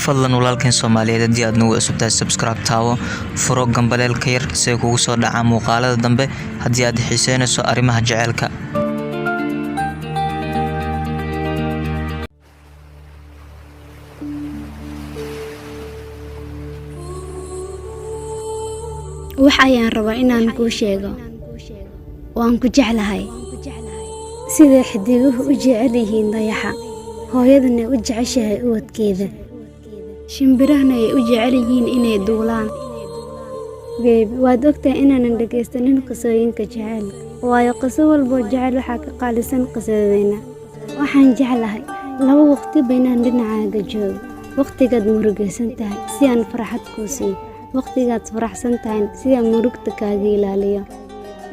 Fadlan walaalkeen Soomaaliyeed, haddii aad nagu cusub tahay, subscribe taawo, furo gambaleelka yar si ay kugu soo dhacaan muuqaalada dambe haddii aad xiiseynayso arrimaha jaceylka. Wax ayaan rabaa inaan kuu sheego. Waan ku jeclahay. Sida xidiguhu u jecel yihiin dayaxa, hooyaduna u jeceshahay ubadkeeda, shimbirahana ay u jecel yihiin inay duulaan. Babe, waad ogtahay inaanan dhegaysanin qisooyinka jacaylka, waayo qiso walboo jacayl waxaa ka qaalisan qisadeena. Waxaan jeclahay laba waqtiba inaan dhinacaaga joogo. Waqtigaad murugaysan tahay si aan farxad kuu siiyo, waqtigaad faraxsan tahay si aan murugta kaaga ilaaliyo.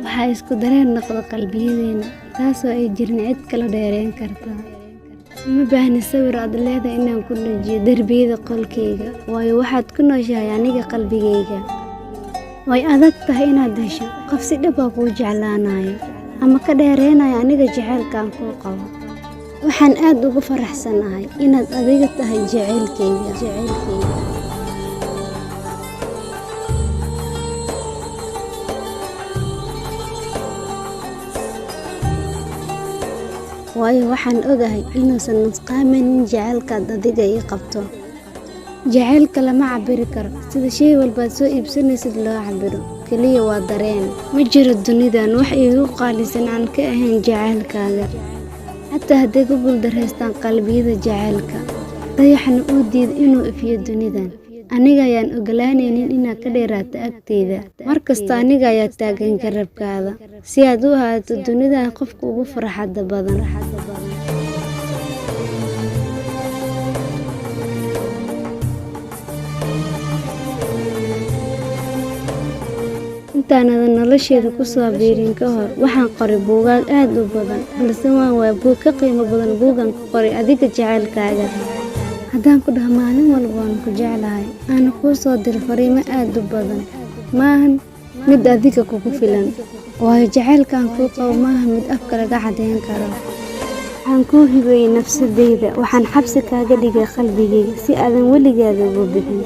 Waxaa isku dareen noqda qalbiyadeena, taasoo ay jirin cid kala dheereyn karta. Uma baahni sawir aad leedahay inaan ku dhajiyo darbiyada qolkayga, waayo waxaad ku nooshahay aniga qalbigayga. Way adag tahay inaad hesho qof si dhab ah kuu jeclaanayo ama ka dheereynayo aniga jacaylka aan kuu qabo. Waxaan aad ugu faraxsanahay inaad adiga tahay jacaylkayga. Waayo waxaan ogahay inuusan nusqaamaynin jacaylkaad adiga ii qabto. Jacaylka lama cabbiri karo sida shay walbaad soo iibsanaysid loo cabbiro, kaliya waa dareen. Ma jiro dunidan wax iigu qaalisan aan ka ahayn jacaylkaaga. Xataa hadday ku guuldareystaan qalbiyada jacaylka, dayaxna uu diido inuu ifiyo dunidan, aniga ayaan ogolaanaynin inaad ka dheeraato agteyda. Mar kasta aniga ayaa taagan garabkaada, si aad u ahaato dunidan qofka ugu farxadda badan. Intaanaadan noloshayda ku soo biirin ka hor, waxaan qoray buugaag aad u badan, balse waan waayay buug ka qiimo badan buuggan ku qoray adiga jacaylkaaga. Haddaan ku dhaho maalin walba waan ku jeclahay, aana kuu soo diro fariimo aad u badan, maahan mid adiga kugu filan, waayo jacaylka aan kuu qabo maaha mid afka laga caddayn karo. Waxaan kuu hibeeyay nafsadayda, waxaan xabsi kaaga dhigay qalbigayga si aadan weligaada uga bixin.